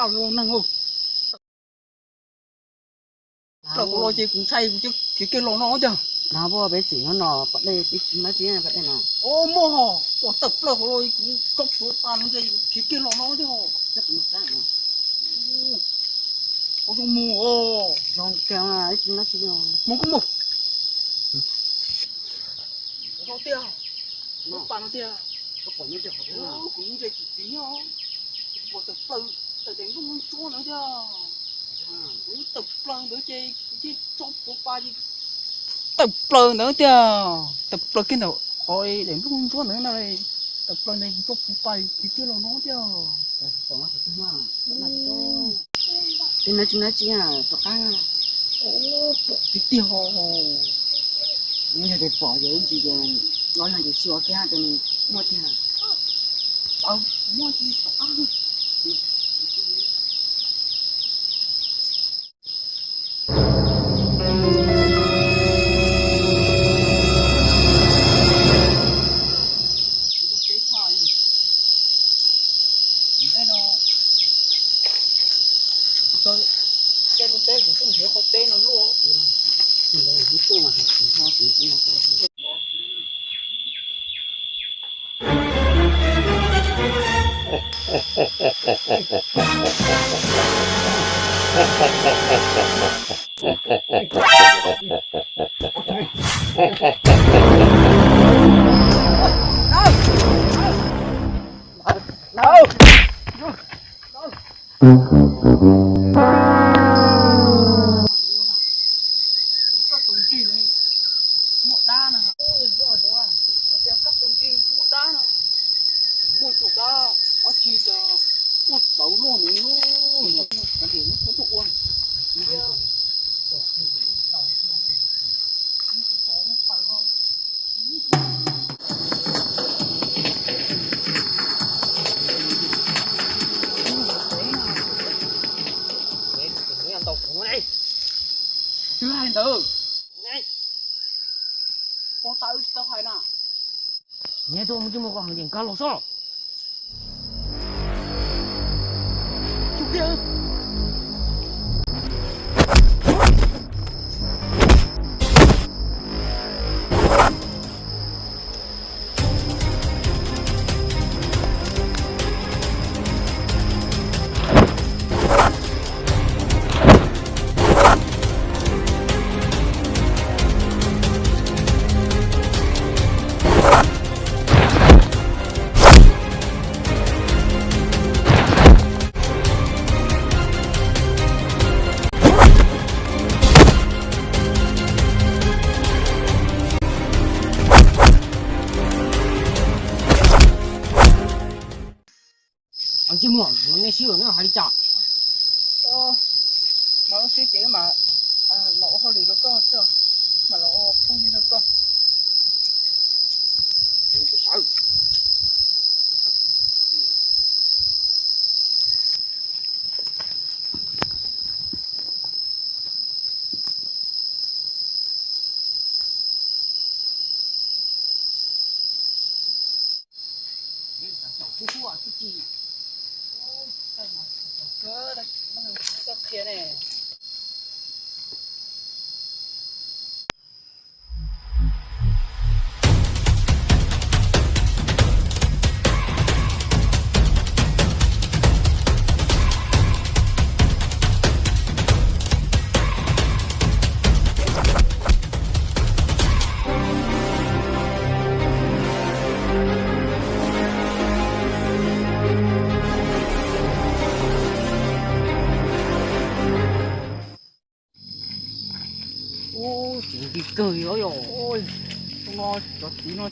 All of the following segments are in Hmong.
Neeg, plaws hauv los ces kuv ntshai kuv cia khiav kiag los no tiag. No peb txim no no, pom dej tsis muaj dab tsi pom dej no. Os, muaj hos, pom tawm plaws hauv los kuv tsob puav pa no ces khiav kiag los no tiag. Ua zoo mus os. Zoo tiag, ib tsis muaj dab tsi. Mus kuj mus. Ua zoo tiag. Lub pas no tiag. Kuv ntses tsis tiv os. Kuv tawm plaws, tawm daim nplooj ntsuab ntawd tiag. Kuv tawm plaws ntawd ces kuv thiaj tso puav pa ces tawm plaws ntawd tiag. Tawm plaws kiag ntawm qhov daim nplooj ntsuab ntawd na. Tawm plaws ntawd kuv tso puav pa ces thiaj los no tiag. Tej no tsis muaj dab tsi rov qab. Tiag tiag os. Yog tias pom ces ib ntsis ces los yog ces xyuas kiag ces nws muaj tiag. Muaj tiag rov qab. Tej no, tej lub teb kuv twb nrhiav qhov teb no luaj. Koj tus nrig muaj dab no, tias koj tus nrig muaj dab no, muaj tus dab ob tsi tas muaj tauv luaj nws, cov diam no txhob tuaj ua. Twb hais ntawd, pov tawm tsis tau hais na. Nyias tuaj mus tsis mus kom heev nkag los sob. Tsis muaj, nej sib no hais li cas? Mas sib ces mas los ua hauj lwm rau koj xwb, mas los ua phooj ywg rau koj. Caum tub tub tub tsis, caum kawg, koj qhia ne. Ub, txiv nti kawg li os yog. Ub, no cov txiv no.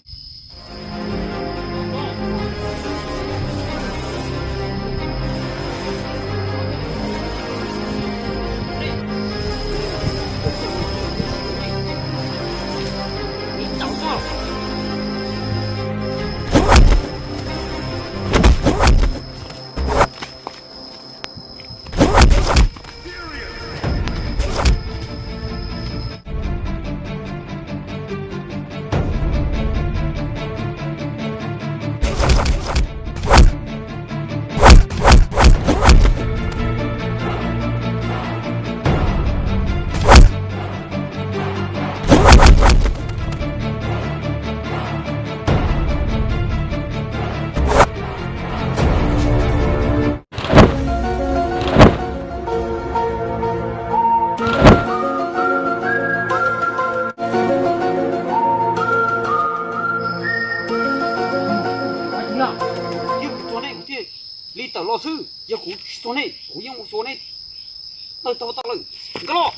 Txhwb, yog kuv tsis txuag nej, kuv yeej mus xuas nej tawg tag lawm. Nkag los.